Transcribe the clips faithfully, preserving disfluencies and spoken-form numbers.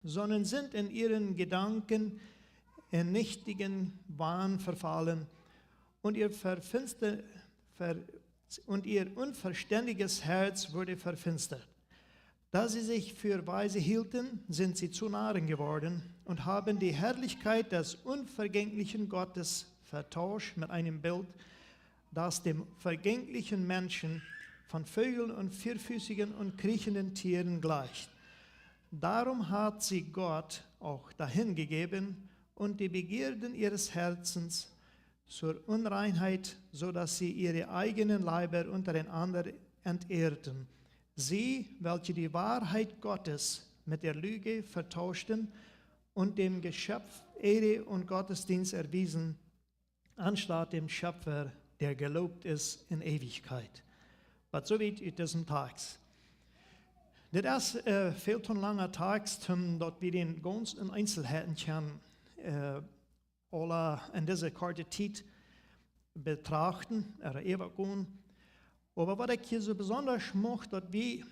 sondern sind in ihren Gedanken in nichtigen Wahn verfallen und ihr, verfinster, ver, und ihr unverständiges Herz wurde verfinstert. Da sie sich für weise hielten, sind sie zu Narren geworden und haben die Herrlichkeit des unvergänglichen Gottes vertauscht mit einem Bild, das dem vergänglichen Menschen von Vögeln und vierfüßigen und kriechenden Tieren gleicht. Darum hat sie Gott auch dahingegeben und die Begierden ihres Herzens zur Unreinheit, so dass sie ihre eigenen Leiber untereinander entehrten. Sie, welche die Wahrheit Gottes mit der Lüge vertauschten und dem Geschöpf Ehre und Gottesdienst erwiesen, anstatt dem Schöpfer, der gelobt ist in Ewigkeit. Waut soo wiet ut disen Tekst. Dit es äh, väl to langa Tekst, om daut wie dän gaunz en Eenselheiten kjennen äh, aula en dise korte Tiet betrachten, ooda äwagonen. Oba waut ekj hia soo besonda mucht, daut wie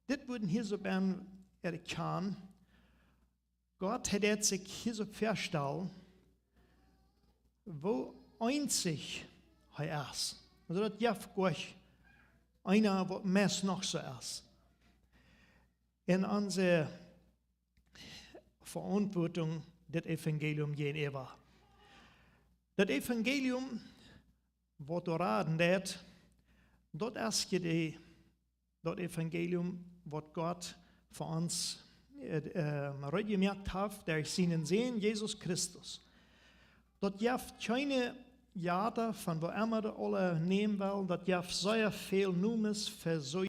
dit wudden hia soo bie erkjanen, Gott, hee deed sikj hia soo väastalen, woo eensich hee es. Aulsoo daut jeft goa eena, waut meist noch soo es. En onse Veauntwuatunk dit Evangelium jäajenäwa. Daut Evangelium, waut doa raden deed, daut es je de, daut Evangelium, waut Gott fa ons äh, äh, reed jemoakt haft derch sienen Sän Jesus Christus. Daut jeft kjeene Jata von woo emma dee aule nämen well, daut jeft sea väl Nomes fa soo